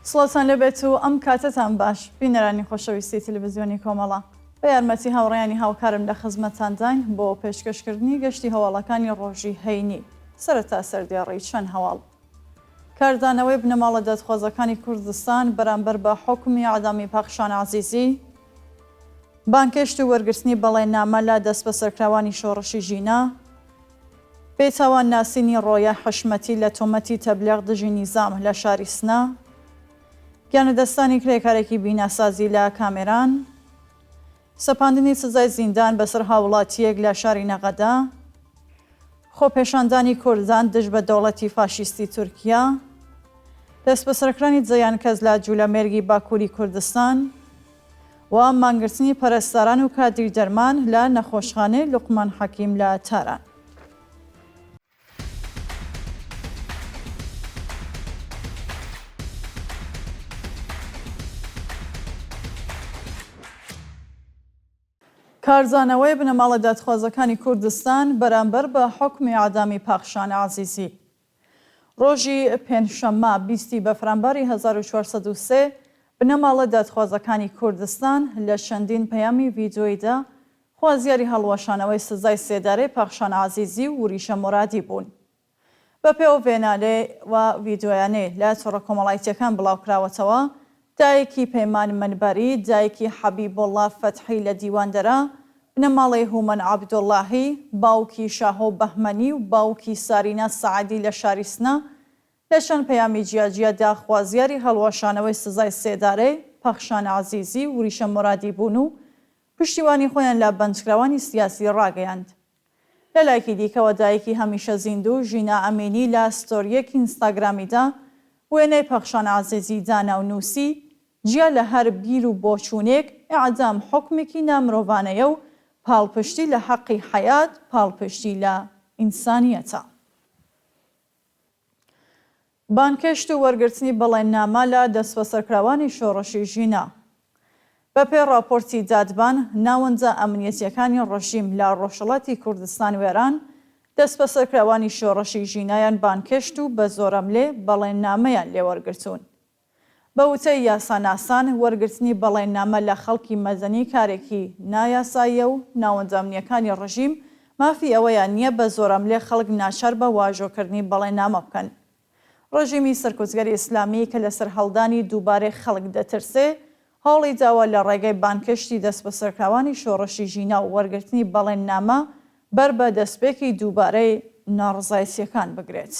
سڵاوتان لێبێت و ئەم کاتەتان باش بینەرانی خۆشەویستی تەلەڤزیۆنی کۆمەڵە. بە یارمەتی هاوڕێیانی هاوکارم لە خزمەتتانداین بۆ پێشکەشکردنی گەشتی هەواڵەکانی ڕۆژی هەینی. سەرەتا سەردێڕی چەند هەواڵ. کاردانەوەی بنەماڵە دادخوازەکانی کوردستان بەرامبەر بە حوکمی ئیعدامی پەخشان عەزیزی، بانگهێشت و وەرگرتنی بەڵێننامە لە دەستبەسەرکراوانی شۆڕشی ژینا، بێتاوان ناسینی ڕۆیا حەشمەتی لە تۆمەتی تەبلیغ دژی نیزام لە شاری سنە، گیانلەدەستدانی کرێکارێکی بیناسازی لە کامێران، سەپاندنی سزای زیندان بەسەر هاووڵاتییەک لە شاری نەغەدە، خۆپێشاندانی کوردان دژ بە دەوڵەتی فاشیستی تورکیا، دەستبەسەرکرانی دەیان کەس لە جولەمێرگی باکووری کوردستان و مانگرتنی پەرستاران و کادری دەرمان لە نەخۆشخانەی لوقمان حەکیم لە تاران. کاردانەوەی بنەماڵە دادخوازەکانی کوردستان بەرامبەر بە حوکمی ئیعدامی پاخشان عەزیزی. ڕۆژی پێنجشەممە 20 ی بەفرانباری 1403 بنەماڵە دادخوازەکانی کوردستان لە چەندین پەیامی ڤیدیۆییدا خوازیاری هەڵوەشانەوەی سزای سێدارەی پەخشان عەزیزی و وریشە مورادی بوون. بەپێ ئەو ڤێنانەی و ڤیدیۆیانەی لە تۆڕە کۆمەڵایتییەکان بڵاوکراوەتەوە، دایکی پەیمان مەنبەری، دایکی حەبیبوڵڵا فەتحی لە دیواندەرە، بنەماڵەی هومەن عەبدوڵڵاهی، باوکی شاهۆ بەهمەنی و باوکی سارینا سەعدی لە شاری سنە، لە چەند پەیامی جیاجیادا خوازیاری هەڵوەشانەوەی سزای سێدارەی پەخشان عەزیزی و وریشە مورادی بوون و پشتیوانی خۆیان لە بەندکراوانی سیاسی ڕاگەیاند. لە لایەکی دیکەوە دایکی هەمیشە زیندوو ژینا ئەمینی لە ستۆرییەکی ئینستاگرامیدا وێنەی پەخشان عەزیزی دانا و نووسی، جیا لە هەر بیر و بۆچوونێک، ئیعدام حوکمێکی نامرۆڤانەیە و پاڵپشتی لە حەقی حەیات پاڵپشتی لە ئینسانیەتە. بانگهێشت و وەرگرتنی بەڵێننامە لە دەستبەسەرکراوانی شۆڕشی ژینا. بەپێی ڕاپۆرتی دادبان، ناوەندە ئەمنیەتییەکانی ڕژیم لە ڕۆژهەڵاتی کوردستان و ئێران، دەستبەسەرکراوانی شۆڕشی ژینایان بانگهێشت و بە زۆرەملێ بەڵێننامەیان لێ وەرگرتوون. بە وتەی یاساناسان، وەرگرتنی بەڵێننامە لە خەڵکی مەدەنی کارێکی نایاساییە و ناوەندە ئەمنییەکانی ڕژیم مافی ئەوەیان نییە بە زۆرەملێ خەڵک ناچار بە واژۆکردنی بەڵێننامە بکەن. ڕژیمی سەرکوتگەری ئیسلامی کە لە سەرهەڵدانی دووبارەی خەڵک دەترسێ، هەوڵی داوە لە ڕێگەی بانگهێشتی دەستبەسەرکراوانی شۆڕشی ژینا و وەرگرتنی بەڵێننامە بەر بە دەستپێکی دووبارەی ناڕەزایەتییەکان بگرێت.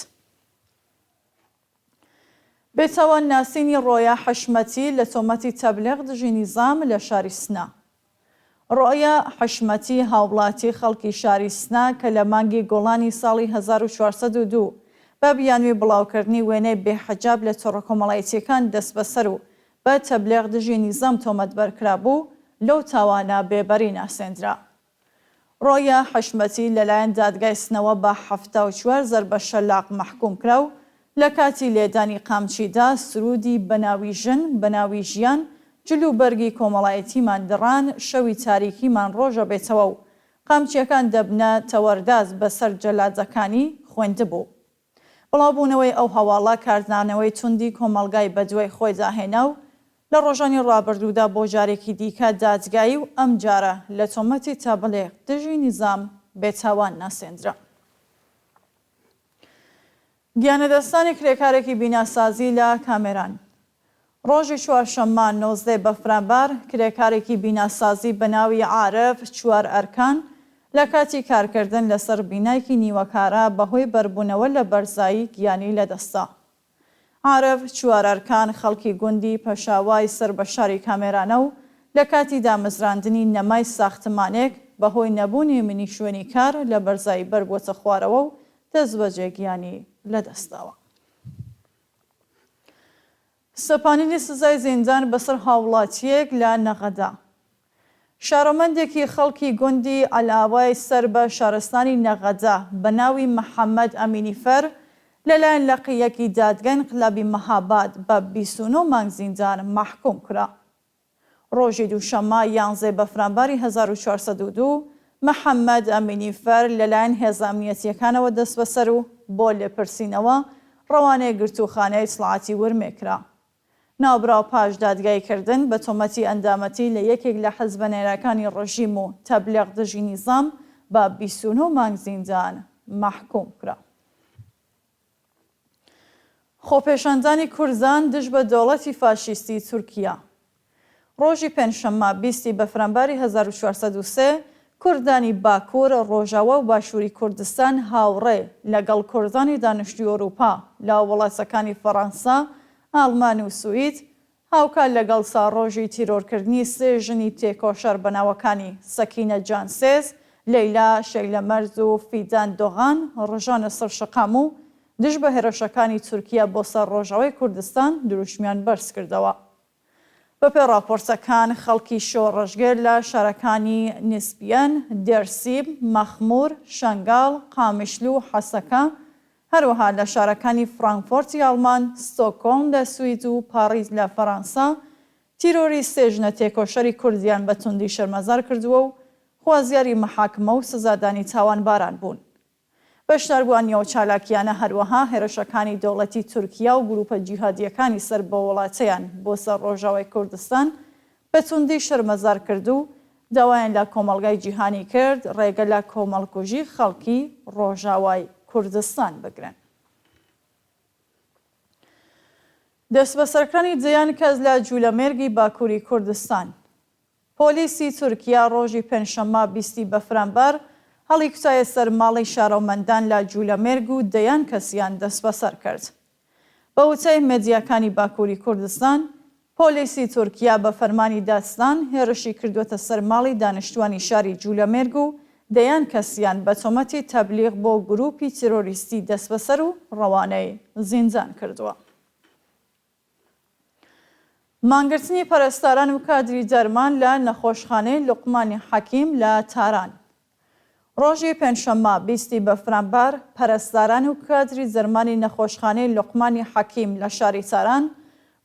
بێتاوان ناسینی ڕۆیا حەشمەتی لە تۆمەتی تەبلیغ دژی نیزام لە شاری سنە. ڕۆیا حەشمەتی هاووڵاتی خەڵکی شاری سنە کە لە مانگی گوڵانی ساڵی 1402 بە بیانووی بڵاوکردنی وێنەی بێ حجاب لە تۆڕە کۆمەڵایەتییەکان دەستبەسەر و بە تەبلیغ دژی نیزام تۆمەتبار کرابوو، لەو تاوانە بێبەری ناسێندرا. ڕۆیا حەشمەتی لەلایەن دادگای سنەوە بە 74 زەربە شەلاق مەحکووم کرا و لە کاتی لێدانی قامچیدا سروودی بە ناوی ژن، بە ناوی ژیان، جل و بەرگی کۆمەڵایەتیمان دڕان، شەوی تاریکیمان ڕۆژ ئەبێتەوە و قامچییەکان دەبنە تەوەرداز بەسەر جەلادەکانی، خوێندبوو. بڵاوبوونەوەی ئەو هەواڵە کاردانەوەی توندی کۆمەڵگای بەدوای خۆیدا هێنا و لە ڕۆژانی ڕابردوودا بۆ جارێکی دیکە دادگایی و ئەمجارە لە تۆمەتی تەبلیغ دژی نیزام بێتاوان ناسێندرا. گیانلەدەستدانی کرێکارێکی بیناسازی لە کامێران. ڕۆژی چوارشەممە 19 بەفرانبار، کرێکارێکی بیناسازی بە ناوی عارف چوار ئەرکان لە کاتی کارکردن لەسەر بینایەکی نیوەکارە بەهۆی بەربوونەوە لە بەرزایی گیانی لەدەستدا. عارف چوارئەرکان خەڵکی گوندی پەشاوای سەر بە شاری کامێرانە و لە کاتی دامەزراندنی نەمای ساختمانێک بەهۆی نەبوونی منی شوێنی کار لە بەرزایی بەربووەتە خوارەوە و دەستبەجێ گیانی لەدەستداوە. سەپاندنی سزای زیندان بەسەر هاوڵاتییەک لە نەغەدە. شارۆمەندێکی خەڵکی گوندی عەلاوای سەر بە شارستانی نەغەدە بە ناوی محەمەد ئەمینیفەر لەلایەن لقی یەکی دادگای ئینقلابی مەهاباد بە 29 مانگ زیندان مەحکووم کرا. ڕۆژی دووشەممە یانزەی بەفرانباری 1402 محەمەد ئەمینیفەر لەلایەن هێزە ئەمنیەتییەکانەوە دەستبەسەر و بۆ لێپرسینەوە ڕەوانەی گرتووخانەی ئیتڵاعاتی ورمێ کرا. ناوبراو پاش دادگاییکردن بە تۆمەتی ئەندامەتی لە یەکێک لە حزبە نەیارەکانی ڕژیم و تەبلیغ دژی نیزام بە 29 مانگ زیندان مەحکووم کرا. خۆپێشاندانی کوردان دژ بە دەوڵەتی فاشیستی تورکیا. ڕۆژی پێنجشەممە 20 ی بەفرانباری 1403 کوردانی باکوور، ڕۆژاوا و باشووری کوردستان هاوڕێ لەگەڵ کوردانی دانیشتووی ئورووپا لە وڵاتەکانی فەڕەنسا، ئاڵمان و سوئید هاوکات لەگەڵ ساڕۆژی تیرۆرکردنی سێ ژنی تێکۆشەر بە ناوەکانی سەکینە جانسێز، لەیلا شەیلەمەرد و فیدان دۆغان ڕژانە سەر شەقام و دژ بە هێرشەکانی تورکیا بۆ سەر ڕۆژاوای کوردستان دروشمیان بەرزکردەوە. بەپێ ڕاپۆرتەکان خەڵکی شۆڕشگێر لە شارەکانی نیسبیەن، دێرسیم، مەخمور، شەنگاڵ، قامیشلو و حەسەکە هەروەها لە شارەکانی فرانکفۆرتی ئاڵمان، ستۆکۆڵم لە سوید و پاڕیس لە فەرانسە، تیرۆری سێ ژنە تێکۆشەری کوردیان بە توندی شەرمەزار کردووە و خوازیاری مەحاکمە و سزادانی تاوانباران بوون. بەشداربووانی ئەو چالاکییانە هەروەها هێرشەکانی دەوڵەتی تورکیا و گرووپە جیهادییەکانی سەر بەو وڵاتەیان بۆ سەر ڕۆژاوای کوردستان بە توندی شەرمەزار کرد و داوایان لە کۆمەڵگای جیهانی کرد ڕێگە لە کۆمەڵکوژی خەڵکی ڕۆژاوای کوردستان بگرن. دەستبەسەرکرانی دەیان کەس لە جولەمێرگی باکووری کوردستان. پۆلیسی تورکیا ڕۆژی پێنجشەممە 20 ی بەفرانبار هەڵیکوتایە سەر ماڵی شارۆمەندان لە جولەمێرگ و دەیان کەسیان دەستبەسەر کرد. بە وتەی مێدیاکانی باکووری کوردستان، پۆلیسی تورکیا بە فەرمانی دادستان هێرشی کردووەتە سەر ماڵی دانیشتووانی شاری جولەمێرگ و دەیان کەسیان بە تۆمەتی تەبلیغ بۆ گرووپی تیرۆریستی دەستبەسەر و ڕەوانەی زیندان کردووە. مانگرتنی پەرستاران و کادری دەرمان لە نەخۆشخانەی لوقمانی حەکیم لە تاران. ڕۆژی پێنجشەممە 20 ی بەفرانبار، پەرستاران و کادری دەرمانی نەخۆشخانەی لوقمانی حەکیم لە شاری تاران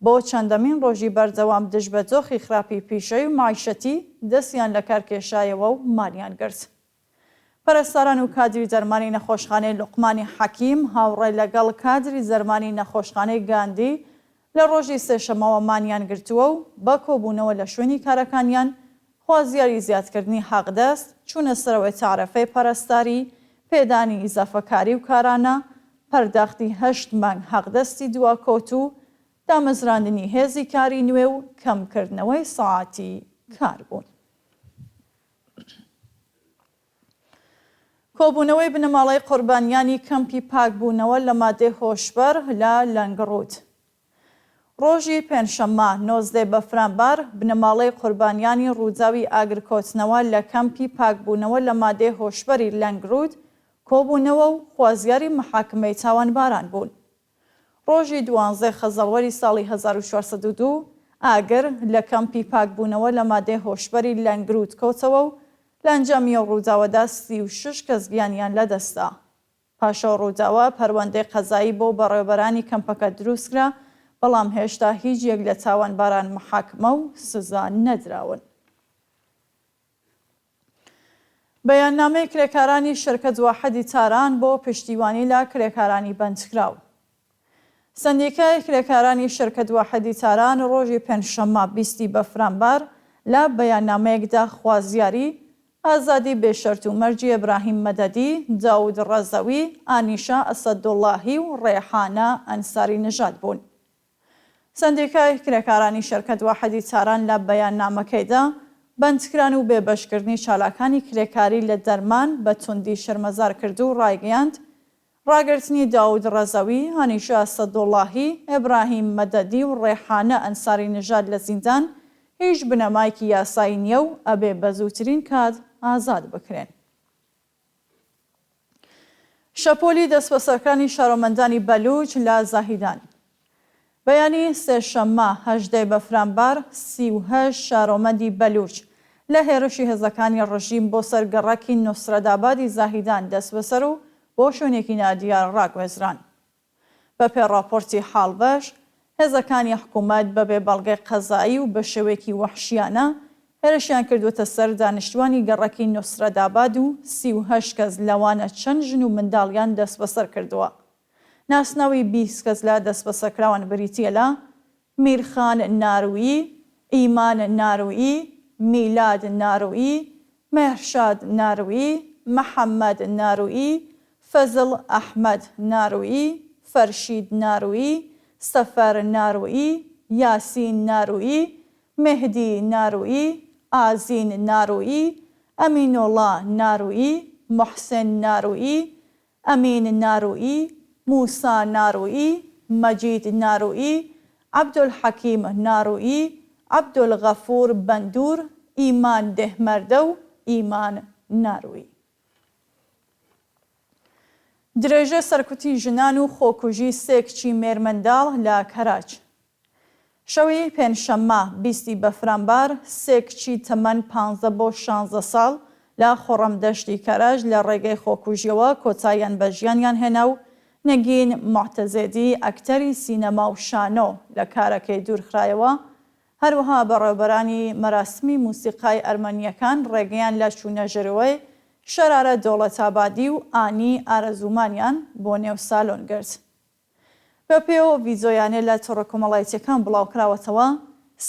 بۆ چەندەمین ڕۆژی بەردەوام دژ بە دۆخی خراپی پیشەیی و مەعیشەتی دەستیان لەکارکێشایەوە و مانیان گرت. پەرستاران و کادری دەرمانی نەخۆشخانەی لوقمانی حەکیم هاوڕێ لەگەڵ کادری دەرمانی نەخۆشخانەی گاندی لە ڕۆژی سێشەمەوە مانیان گرتووە و بە کۆبوونەوە لە شوێنی کارەکانیان خوازیاری زیادکردنی حەقدەست، چوونە سەرەوەی تەعرەفەی پەرستاری، پێدانی ئیزافەکاری و کارانە، پەرداختی هەشت مانگ حەقدەستی دواکەوتوو، دامەزراندنی هێزی کاری نوێ و کەمکردنەوەی سەعاتی کار بوون. کۆبوونەوەی بنەماڵەی قوربانیانی کەمپی پاکبوونەوە لە مادەی هۆشبەر لە لەنگڕوود. ڕۆژی پێنجشەممە 19 بەفرانبار، بنەماڵەی قوربانیانی ڕووداوی ئاگرکەوتنەوە لە کەمپی پاکبوونەوە لە مادەی هۆشبەری لەنگروود کۆبوونەوە و خوازیاری مەحاکمەی تاوانباران بوون. ڕۆژی دوانزەی خەزەڵوەری ساڵی 1402 ئاگر لە کەمپی پاکبوونەوە لە مادەی هۆشبەری لەنگروود کەوتەوە و لە ئەنجامی ئەو ڕووداوەدا 36 کەس گیانیان لەدەستدا. پاش ئەو ڕووداوە پەروەندەی قەزایی بۆ بەڕێوەبەرانی کەمپەکە دروستکرا، بەڵام هێشتا هیچ یەک لە تاوانباران محاکمە و سزا نەدراون. بەیاننامەی کرێکارانی شرکەت واحدی تاران بۆ پشتیوانی لە کرێکارانی بەندکراو. سەندیکای کرێکارانی شرکەت واحدی تاران ڕۆژی پێنجشەممە 20 ی بەفرانبار لە بەیاننامەیەکدا خوازیاری ئازادی بێ شەرت و مەرجی ئیبراهیم مەدەدی، داود ڕەزەوی، ئانیشا ئەسەدوڵڵاهی و ڕێحانە ئەنساری نژاد بوون. سەندیکای کرێکارانی شەرکەت واحدی تاران لە بەیاننامەکەیدا، بەندکران و بێبەشکردنی چالاکانی کرێکاری لە دەرمان بە توندی شەرمەزار کرد و ڕایگەیاند، ڕاگرتنی داود ڕەزەوی، هانیشا سەدوڵڵاهی، ئیبراهیم مەدەدی و ڕێحانە ئەنساری نژاد لە زیندان هیچ بنەمایەکی یاسایی نییە و ئەبێ بە زووترین کات ئازاد بکرێن. شەپۆلی دەستبەسەرکرانی شارۆمەندانی بەلووچ لە زاهیدان. بەیانی سێشەممە 18 ی بەفرانبار 38 شارۆمەندی بەلووچ لە هێرشی هێزەکانی ڕژیم بۆ سەر گەڕەکی نوسرەتئابادی زاهیدان دەستبەسەر و بۆ شوێنێکی نادیار ڕاگوێزران. بەپێ ڕاپۆرتی حاڵبەش، هێزەکانی حکوومەت بەبێ بەڵگەی قەزایی و بە شێوەیەکی وەحشیانە هێرشیان کردووەتە سەر دانیشتووانی گەڕەکی نوسرەتئاباد و 38 کەس لەوانە چەند ژن و منداڵیان دەستبەسەر کردووە. ناسناوی 20 کەس لە دەستبەسەرکراوان بریتییە لە. میرخان نارویی، ئیمان نارویی، میلاد نارویی، مێهرشاد نارویی، محەممەد نارویی، فەزڵ ئەحمەد نارویی، فەرشید نارویی، سەفەر نارویی، یاسین نارویی، مێهدی نارویی، ئازین نارویی، ئەمینوڵا نارویی، موحسن نارویی، ئەمین نارویی، موسا نارویی، مەجید نارویی، عەبدولحەکیم نارویی، عەبدولغەفور بەندوور، ئیمان دێهمەردە و ئیمان نارویی. درێژەی سەرکوتی ژنان و خۆکوژی سێ کچی مێرمنداڵ لە کەرەج. شەوی پێنجشەممە 20 ی بەفرانبار، سێ کچی تەمەن 15 بۆ 16 ساڵ لە خۆڕەمدەشتی کەرەج لە ڕێگەی خۆکوژییەوە کۆتاییان بە ژیانیان هێنا و نگین موعتەزێدی ئەکتەری سینەما و شانۆ لە کارەکەی دوورخرایەوە، هەروەها بەڕێوەبەرانی مەراسمی موسیقای ئەرمەنییەکان ڕێگەیان لە چوونەژێرەوەی شەرارە دۆڵەتابادی و ئانی ئارەزوومانیان بۆ نێو سالۆن گرت. بەپێی ئەو ڤیدیۆیانەی لە تۆڕە کۆمەڵایەتییەکان بڵاوکراوەتەوە،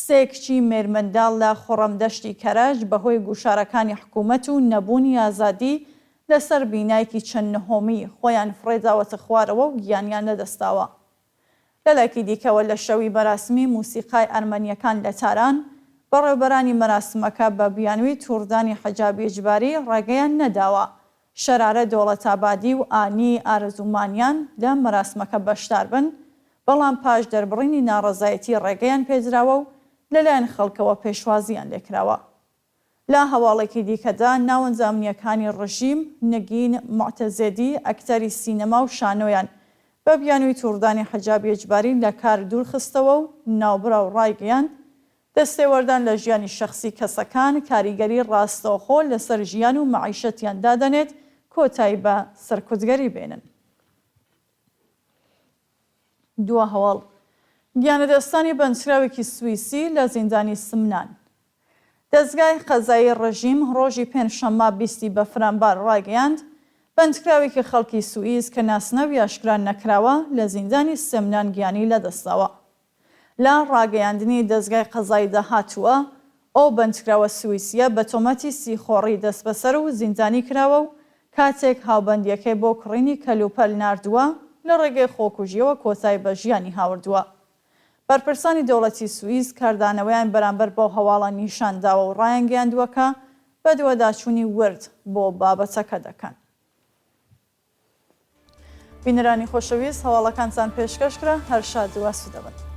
سێ کچی مێرمنداڵ لە خۆڕەمدەشتی کەرەج بەهۆی گوشارەکانی حکوومەت و نەبوونی ئازادی لەسەر بینایەکی چەند نهۆمی خۆیان فڕێداوەتە خوارەوە و گیانیان لەدەستداوە. لەلایەکی دیکەوە لە شەوی مەراسمی موسیقای ئەرمەنییەکان لە تاران، بەڕێوەبەرانی مەراسمەکە بە بیانووی تووڕدانی حەجابی ئیجباری ڕێگەیان نەداوە شەرارە دۆڵەتابادی و ئانی ئارەزوومانیان لە مەراسمەکە بەشدار بن، بەڵام پاش دەربڕینی ناڕەزایەتی ڕێگەیان پێدراوە و لەلایەن خەڵکەوە پێشوازییان لێکراوە. لە هەواڵێکی دیکەدا، ناوەندە ئەمنییەکانی ڕژیم، نگین موعتەزێدی، ئەکتەری سینەما و شانۆیان بە بیانووی تووڕدانی حەجابی ئیجباری لە کار دوورخستەوە و ناوبراو ڕایگەیاند، دەستێوەردان لە ژیانی شەخسی کەسەکان کاریگەری ڕاستەوخۆ لەسەر ژیان و مەعیشەتیان دادەنێت، کۆتایی بە سەرکوتگەری بێنن. دوا هەواڵ، گیانلەدەستدانی بەندکراوێکی سویسی لە زیندانی سمنان. دەزگای قەزایی ڕژیم ڕۆژی پێنجشەممە 20 ی بەفرانبار ڕایگەیاند، بەندکراوێکی خەڵکی سوئیس کە ناسناوی ئاشکرا نەکراوە لە زیندانی سمنان گیانی لەدەستداوە. لە ڕاگەیاندنی دەزگای قەزاییدا هاتووە، ئەو بەندکراوە سویسییە بە تۆمەتی سیخۆڕی دەستبەسەر و زیندانی کراوە و کاتێک هاوبەندییەکەی بۆ کڕینی کەلوپەل ناردووە، لە ڕێگەی خۆکوژییەوە کۆتای بە ژیانی هاوردووە. بەرپرسانی دەوڵەتی سوئیس کاردانەوەیان بەرامبەر بەو هەواڵە نیشان داوە و ڕایانگەیاندووە کە بەدواداچوونی ورد بۆ بابەتەکە دەکەن. بینەرانی خۆشەویست هەواڵەکانتان پێشکەش کرا، هەر شاد و ئاسوودە بن.